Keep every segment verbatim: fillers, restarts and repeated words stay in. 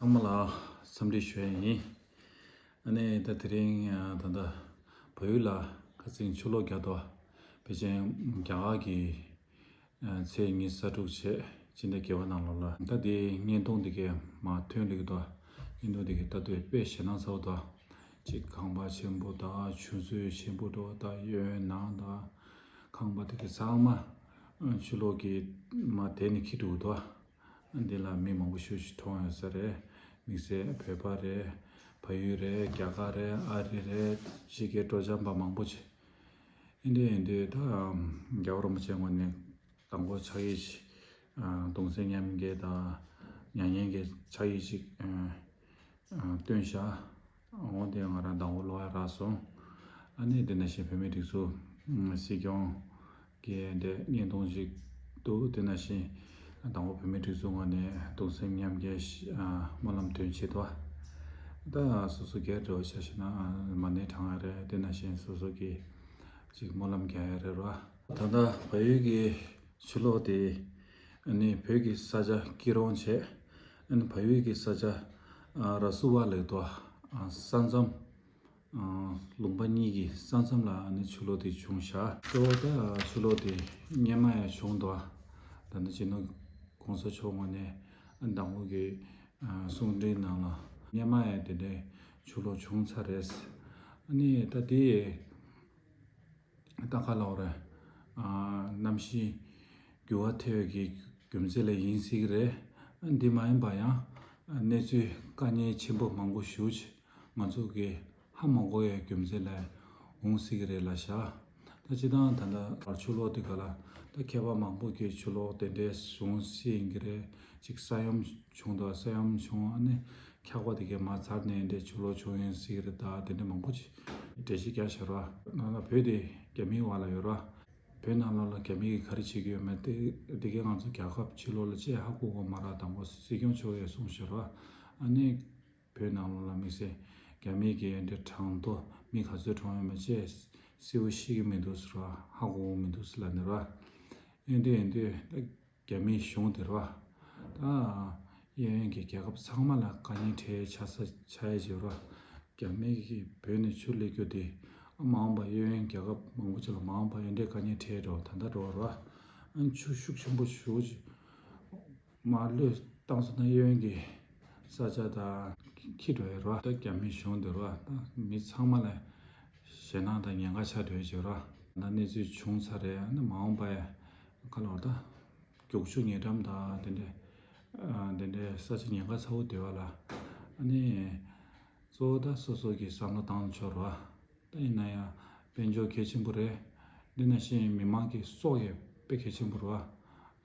ཚང་མ་ལ་འཚམས་འདྲི་ཞུ་ཡ་ཡིན། ཨ་ནི་ད་དེ་རིང་ད་ལྟ་བལ་ཡུལ་ལ་ཁ་སང་ཆུ་ལོག་བརྒྱབ་འདུག་ཕལ་ཆེར་རྒྱ་གར་གྱི་ཚེས་ཉི་ཤུ་རྩ་དྲུག་བྱས་སྤྱི་ཟླ་བརྒྱད་པ་ནང་ལོགས་ལ། ད་དེའི་བརྙན་ཐུང་དེ་གས་མར་ཐོན་སླེབས་ཀྱི་འདུག་བརྙན་ཐུང་དེ་གས་ལྟ་དུས་དཔེ་ཞེད་སྣང་ཚ་པོ་འདུག་ཅིག་ཁང་པ་ཆེན་པོ་དང་ཆུ་མཛོད་ཆེན་པོ་འདྲ་བོ་དང་གཡས་གཡོན་ནང་དང་ཁང་པ་དེ་གས་ཚང་མ་ཆུ་ལོག་གིས་མར་དེད་ནས་འཁྱེར་འགྲོ་གི་འདུག་འདི་ལ་མི་མང་པོ་ཞེ་པོ་ཅིག་གྲོངས་ཡོད་ས་རེད། དམིགས་བསལ་བོད་པ་རེད། བལ་ཡུལ་རེད། རྒྱ་གར་རེད། ཨ་རི་རེད། ཕྱི་རྒྱལ་སྤྲོ་འཆམ་པ་མང་པོ་ཅིག་ཨེ་འདྲ་ཡིན་དུས་ད་རྒྱལ་བ་རིན་པོ་ཆེའི་ངོས་ནས་དང་པོ་ཕྱག་ཡིག་ཅིག་གདུང་སེམས་མཉམ་སྐྱེད་དང་མྱ་ངན་གྱི་ཕྱག་ཡིག་ཅིག་སྟོན་བཞག་འོ་དེ་ང་རང་དང་པོ་ཀློག་ཡ་རག་སོང་། ཨ་ནི་དེ་ནང་བཞིན་བོད་མིའི་སྒྲིག་འཛུགས་སྲིད་སྐྱོང་གི་འདི་བརྙན་ཐུང་ཞིག་འདུག་དེ་ནང་བཞིན་དང་པོ་བོད་མིའི་སྒྲིག་འཛུགས་ངོས་ནས་གདུང་སེམས་མཉམ་སྐྱེད་སྨོན་ལམ་འདོན་ཆེད་དུ། ད་སོ་སོ་སྒེར་འདྲ་བོ་ཆ་བཞག་ན་མ་ཎི་བགྲང་ཡ་རེད། དེ་ནང་བཞིན་སོ་སོ་གི་ཅིག་སྨོན་ལམ་རྒྱག་ཡ་རེད་ར། ད་ལྟ་བལ་ཡུལ་གྱི་ཆུ་ལོག་དེ་ཨ་ནི་བོད་ཀྱི་ས་ཆ་སྐྱིད་རོང་བྱས། ཨ་ནི་བལ་ཡུལ་གྱི་ས་ཆ་ར་སུ་ཝ་ལབ་དུས་ས་མཚམས། ལུང་པ་གཉིས་ཀྱི་ས་མཚམས་ལ་ཨ་ནི་ཆུ་ལོག་དེ་བྱུང་བཞག་གཙོ་བོ་ད་ཆུ་ལོག་དེ་སྔོན་མ་ཡང་བྱུང་འདུག་ད་ནི་སྤྱི་ནོར་གོང་ས་མཆོག་ངོས་ནས་ཨ་དང་པོ་གི་གསུང་འཕྲིན་ནང་ལ་སྔོན་མ་ཡང་དེ་འདྲའི་ཆུ་ལོག་བྱུང་ཚར་རེད། ཨ་ནི་ད་དེ་ད་ག་ལབ་དགོས་རེད། གནམ་གཤིས་འགྱུར་བ་ཐེབས་ཀྱི་རྒྱུ་མཚན་ལ་ཡིན་སྲིད་ཀྱི་རེད། འདི་མ་ཡིན་པ་ཡང་གནས་ཚུལ་དཀའ་ངལ་ཆེན་པོ་མང་པོ་ཞེ་པོ་ཅིག་ང་ཚོ་གི་ཧ་མ་གོ་བའི་རྒྱུ་མཚན་ལ་འོང་སྲིད་ཀྱི་རེད་ལབ་བཞག་ད་སྤྱིར་བཏང་ད་ལྟ་ཆུ་ལོག་དེ་ག་ལ་ད་མཁས་པ་མང་པོ་གིས་ཆུ་ལོག་དེ་འདྲའི་བྱུང་སྲིད་ཡིན་གྱི་རེད། ཅིག་ས་ཡོམ་བྱུང་འདུག་ས་ཡོམ་བྱུང་ཨ་ནི་འཁྱག་པ་དེ་གས་མར་འཛག་ནས་འདྲའི་ཆུ་ལོག་བྱུང་ཡིན་སྲིད་ཀྱི་རེད། ད་དེ་འདྲ་མང་པོ་ཅིག་འགྲེལ་བཤད་རྒྱག་བཞག་ར། ང་ལ་བོད་དེ་རྒྱ་མིའི་འོག་ལ་ཡོད་ར། བོད་ནང་ལོགས་ལ་རྒྱ་མི་གིས་ག་རེ་བྱེད་ཀྱི་ཡོད་མེད་དེ་དེ་གས་ང་ཚོ་རྒྱལ་ཁབ་ཕྱི་ལོགས་ལ་ཅིག་ཧ་གོ་གི་མ་རེད། དང་པོ་སྲིད་སྐྱོང་མཆོག་ཡང་གསུངས་བཞག་ར། ཨ་ནི་བོད་ནང་ལོགས་ལ་དམིགས་བསལ་རྒྱ་མི་གིས་འདྲ་དྲང་དོ་མི་ག་ཚོད་གྲོངས་ཡོད་མེད་ཅིག་གསལ་པོ་ཤེས་ཀྱི་མི་འདུག་ཟེར་བ། ཧ་གོ་གི་མི་འདུག་ཟེར་ལབ་ནས་ར། ཨེ་འདྲ་ཡིན་དུས་ད་རྒྱ་མིའི་གཞུང་དེ་ར། ད་གཡས་གཡོན་གྱི་རྒྱལ་ཁབ་ཚང་མ་ལ་དཀའ་ངལ་འཕྲད་ཆགས་ས་ཆགས་ཡ་ཅིག་ར། རྒྱ་མི་གིས་བོད་ནས་ཆུ་སླེབས་རྒྱུ་དེ་ཨ་མ་འོངས་པ་གཡས་གཡོན་རྒྱལ་ཁབ་མང་པོ་ཅིག་ལ་མ་འོངས་པ་ཨེ་འདྲའི་དཀའ་ངལ་འཕྲད་འགྲོ། ད་ལྟ་འགྲོ་ར། ཨ་ཆུ་ཤུགས་ཆེན་པོ་ཞེ་པོ་ཅིག་མར་བླུགས་བཏང་སོང་ན་གཡས་གཡོན་གྱི་ས་ཆ་ད་འཁྱིལ་འགྲོ་ཡ་ར། ད་རྒྱ་མིའི་གཞུང་དེ་ར། ད་མི་ཚང་མ་ལ་ཞེད་སྣང་དང་ཉེན་ཁ་ཆགས་འགྲོ་ཡ་ཅིག་ར། ད་གནས་ཚུལ་བྱུང་ཚར་རེད། ཨ་ནི་མ་འོངས་པ་ཡ་ག་ལབ་དགོས་རེད། ད། རྒྱུག་ཆུ་ཉེ་འགྲམ་དང་དེ་འདྲའི་ཨ་དེ་འདྲའི་ས་ཆ་ཉེན་ཁ་ཚ་པོ་དེ་བ་ལ་ཨ་ནི་གཙོ་བོ་ད་སོ་སོ་གི་བསམ་བློ་བཏང་ཆོག་ར། ད་ཡིན་ན་ཡང་དཔལ་འབྱོར་གལ་ཆེན་པོ་རེད། འདི་ནང་བཞིན་མི་མང་གི་སྲོག་ཡང་དཔེ་གལ་ཆེན་པོ་རེད་བ།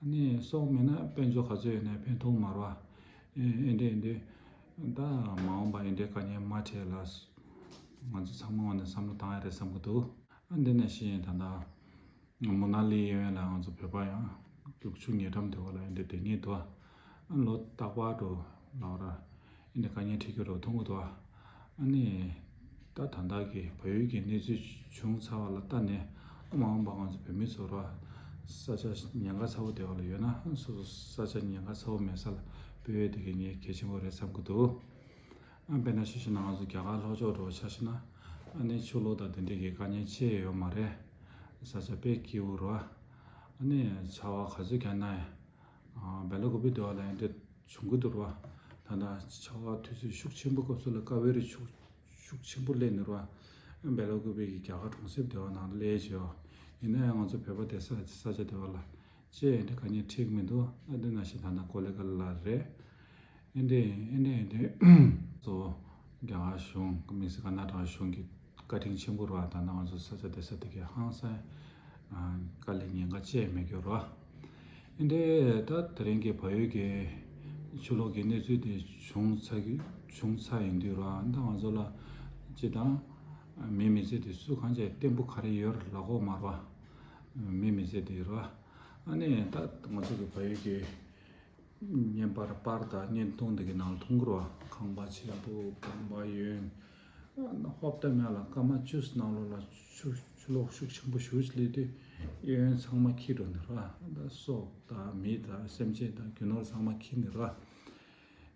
ཨ་ནི་སྲོག་མེད་ན་དཔལ་འབྱོར་ག་ཚོད་ཡོད་ནའི་ཕན་ཐོགས་མ་རེད་བ། ཨེ་ཨེ་འདྲ་ཡིན་དུས་ད་མ་འོངས་པ་ཨེ་འདྲའི་དཀའ་ངལ་མ་འཕྲད་ལ་ང་ཚོ་ཚང་མ་ངོས་ནས་བསམ་བློ་བཏང་ཡ་རེད་བསམ་གི་འདུག་ཨ་འདི་ནང་བཞིན་ད་ལྟ། མུ་ན་ལི་གཡས་གཡོན་ལ་ང་ཚོ་བོད་པ་ཡང་རྒྱུག་ཆུ་ཉེ་འགྲམ་དེ་བ་ལ་ཡང་འདི་དེ་ཉིད་དུ་ཨ་ལོ་རྟག་པར་དུ་ལའོ་ར་ཨ་འདི་དཀའ་ངལ་འཕྲད་ཀྱི་རོ་མཐོང་གི་འདུག་ཨ་ནི་ད་ད་ལྟ་གི་བལ་ཡུལ་གྱི་གནས་ཚུལ་བྱུང་ཚར་བ་ལ་ལྟ་ནས་ཨ་མ་འོངས་པ་ང་ཚོ་བོད་མི་ཚོ་ར་ས་ཆ་ཉེན་ཁ་ཚ་བོ་དེ་བ་ལ་ཡོད་ན་སོ་སོ་ས་ཆ་ཉེན་ཁ་ཚ་བོ་མེད་ས་ལ་སྤོས་ཡོད་དེ་གི་ངས་གལ་ཆེན་པོ་རེད་བསམ་གི་འདུག་ཨ་དཔེར་ན་ཆ་བཞག་ན་ང་ཚོ་རྒྱ་གར་ལྷོ་ཕྱོགས་འགྲོ་ཆ་བཞག་ན་ཨ་ནི་ཆུ་ལོག་དང་དེ་འདྲའི་གི་དཀའ་ངལ་ཆེ་ཡོད་མ་རེད། ས་ཆ་དཔེ་སྐྱིད་པོ་རེད་བ། ཨ་ནི་ཆར་པ་ག་ཚོད་བརྒྱབ་ན་ཡང་སྦེ་ལ་ཀུ་པེ་དེ་བ་ལ་ཡང་དེ་བྱུང་གི་འདུག་རེད་བ། ད་ལྟ་ཆར་པ་དུས་ཚོད་ཤུགས་ཆེན་པོ་སྐབས་སུ་ལ་ཀ་ཝེ་རི་ཤུགས་ཤུགས་ཆེན་པོ་སླེབས་ནས་རེད་བ། སྦེ་ལ་ཀུ་པེ་གི་རྒྱ་གར་གྲོང་གསེབ་དེ་བ་ནང་སླེབས་བྱས་བ། ཡིན་ན་ཡང་ང་ཚོ་བོད་པ་དེ་ས་ས་ཆ་དེ་བ་ལ་ཅེས་ཨེ་འདྲ་དཀའ་ངལ་འཕྲད་ཀྱི་མི་འདུག་ཨ་འདི་ནང་བཞིན་ད་ལྟ་ཀོ་ལི་གྷལ་ལ་རེད། ཨེ་འདྲ་ཨེ་འདྲ་ཨེ་འདྲ་གཙོ་བོ་རྒྱ་གར་གཞུང་དམིགས་བསལ་ཀར་ནཱ་ཊ་ཀ་གཞུང་གི་བཀའ་དྲིན་ཆེན་པོ་རེད་བ། ད་ལྟ་ང་ཚོ་ས་ཆ་དེ་ས་དེ་གའི་ཧང་སང་དཀའ་ལས་ཉེན་ཁ་ཅི་ཡང་མེད་རྒྱུ་རེད་བ། ཨེ་འདྲ་ད་དེ་རིང་གི་བལ་ཡུལ་གྱི་ཆུ་ལོག་གི་གནས་ཚུལ་དེ་བྱུང་ཚར་གི་བྱུང་ཚར་ཡིན་དུས་རེད་བ། ད་ང་ཚོ་ལ་སྤྱིར་བཏང་མི་མི་ཚེ་དེ་སུ་གང་ཅིག་བརྟན་པོ་ག་རེ་ཡོད་རེད་ལབ་ཀྱི་ཡོད་མ་རེད་བ། མི་མི་ཚེ་དེ་རེད་བ། ཨ་ནི་ད་ང་ཚོ་གི་བལ་ཡུལ་གྱི་བརྙན་པར་པར་དང་བརྙན་ཐུང་འདི་གི་ནང་ལ་མཐོང་གི་རེད་བ། ཁང་པ་ཆེན་པོ་ཁང་པ་གཡོན་ཧོབ་ཏེ་མེད་ལ་སྐར་མ་བཅུ་ནང་ལོགས་ལ་ཆུ་ཆུ་ལོག་ཤུགས་ཆེན་པོ་ཞེ་པོ་ཅིག་སླེབས་དུས་གཡོན་ཚང་མ་འཁྱིལ་འགྲོ་ནི་རེད་བ། ད་སྲོག་དང་མི་དང་སེམས་ཅན་དང་རྒྱུ་ནོར་ཚང་མ་འཁྱིལ་ནི་རེད་བ།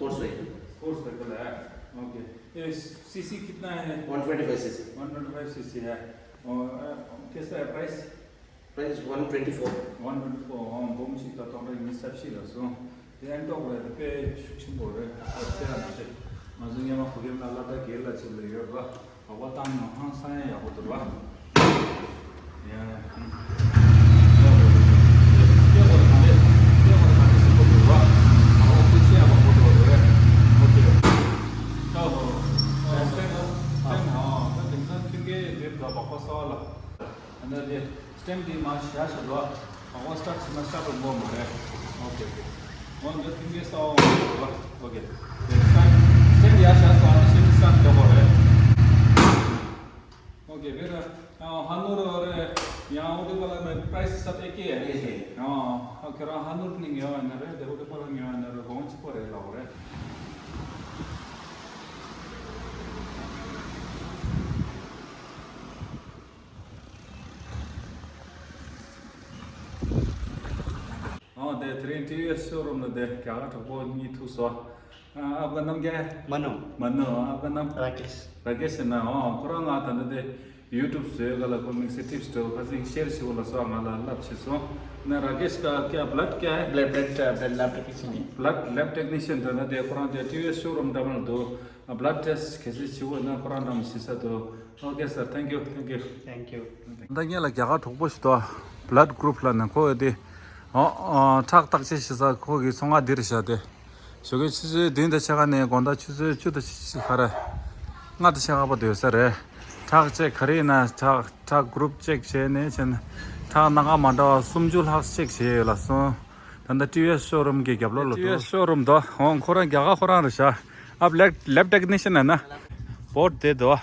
sports vehicle. Sports vehicle है। Okay. ये CC कितना है? One twenty five CC. One twenty five CC है। और अ, कैसा है price? Price one twenty four. One twenty four། ཨོ། འབུམ་གཅིག་དང་སྟོང་ཕྲག་ཉི་ཤུ་རྩ་བཞི་ལ་སོང་། དེ་ཨན་ཏོག་ལ་དཔེ་ཤུགས་ཆེན་པོ་རེད། དཔེ་ཨ་ནི་ཆེ། ང་ཚོ་སྔོན་མ་གོ་ཡོད་ན་ལ་དྭགས་སྒེར་ལ་ཆེ་ལ་ཡོད་ར། བ་བ་བཏང་ན་ཧང་སང་ཡ་ཡག་པོ་འདུག་ར། ཡ་ཡ། ཧུམ། ཡག་པོ་འདུག། ཡག་པོ་འདུག་ག་ལེ། ཡག་པོ་འདུག་ག་ལེ། ཞིག་པོ་འདུག་ར། ཨ་ཧོ། ཁུ་ཆེ་ཡག་པོ་འདུག་རེད། ཨོ་ཁེ། ཨ་ཧོ། ཨ་ཧོ། ཨ་ཧོ། ད་དེང་སང་མཐུན་རྐྱེན་ཡོད་འདུག་བ་པ་ས་བ་ལ། ཨ་ནི་དེ། སི་ཊེམ་དེ་མར་བཞག་བཞག་འགྲོ། ཨ་ཁོ་སི་ཊཊ་བྱས་ན་སི་ཊཊ་འགྲོ་མ་རེད། ཨོ་ཁེ། ཨོ་ཁེ། འོ་འདི་མཐུན་རྐྱེན་གསར་པ་འགྲོ་བ། ཨོ་ཁེ། དེ་སི་ཊེམ་ཡར་བཞག་སོང་ཨ་ནི་ཤིན་སི་ཊཊ་འགྲོ་དགོས་རེད། ཨོ་ཁེ། དཔེར་ན་ཨ་ཧ་ནོར་རེད། ཡང་ཨོ་ཏོ་པ་ལ་མེ་པ་རའི་སི་སབ་ཨེ་ཀེ་ཨེ་ཀེ། ཨ་ཁྱོད་རང་ཧ་ནོར་ནས་ཉོས་པ་ཡིན་ན་རེད། དེ་ཨོ་ཏོ་པ་ལ་ཉོས་པ་ཡིན་ན་རེད། གོང་གཅིག་པ་རེད་ལབ་དགོས་རེད། ཨོ་དེ་དེ་རིང་ཊི་ཝི་ཨེསི་ཤོ་རུམ་ལ་དེ་རྒྱ་གར་གྲོགས་པོ་གཉིས་ཐུག་སོང་། ཨ། आपका नाम क्या है? मनु। मनु। आपका नाम? राकेश। राकेश है ना? ཨོ་ཁོ་རང་ང་ད་ལྟ་དེ་ཡུ་ཊུབ་བཟོས་ག་ལ་ཁོ་དམིགས་བསལ་ཊིབ་སི་འདྲ་བོ་ཁ་ཤས་ཤེར་བྱེད་དགོས་ལབ་སོང་། ང་ལ་ལབ་བྱས་སོང་། ना राकेश का क्या ब्लड क्या है? ब्लड, ब्लड, अ, ब्लड लैब टेक्नीशियन है। Blood lab technician དེ་ན་དེ་ཁོ་རང་དེ་ཊི་ཝི་ཨེསི་ཤོ་རུམ་འདྲ་མོ་ལ་འདུག། ཨ། blood test གལ་སྲིད་བྱེད་དགོས་ན་ཁོ་རང་འགྲམ་ཞུ་ས་འདུག། Okay sir, thank you, thank you. Thank you. ད་ངེད་ལ་རྒྱ་གར་གྲོགས་པོ་ཞིག་འདུག། blood group ལབ་ནས་ཁོ་དེ། ཨོ། ཨོ། ཁྲག་བརྟག་དཔྱད་བྱེད་ས་ཁོ་གི་ཚོང་ཁང་འདི་རེད་ཤག་དེ། ཞོགས་ཀའི་ཆུ་ཚོད་བདུན་དང་ཕྱེད་ཀ་ནས་དགོང་དག་ཆུ་ཚོད་བཅུ་དང་ཕྱེད་ཀ་རེད། ལྔ་དང་ཕྱེད་ཀ་བར་དུ་ཡོད་ས་རེད། ཁྲག་ཅེག་ག་རེ་ཡིན་ན་ཁྲག་ཁྲག་གུ་རུབ་ཅེག་བྱས་ནས་བྱས་ན་ཁྲག་སྣ་ཁ་མ་འདྲ་བ་སུམ་ཅུ་ལྷག་ཅེག་བྱས་ཡོད་ལབ་སོང་། ད་ལྟ་ཊི་ཝི་ཨེསི་ཤོ་རུམ་གྱི་རྒྱབ་ལོགས་ལ་འདུག། ཊི་ཝི་ཨེསི་ཤོ་རུམ་འདུག། འོང་། ཁོ་རང་རྒྱ་གར་ཁོ་རང་རེད་ཤག། आप लैब, लैब टेक्नीशियन है ना? बोर्ड दे दो।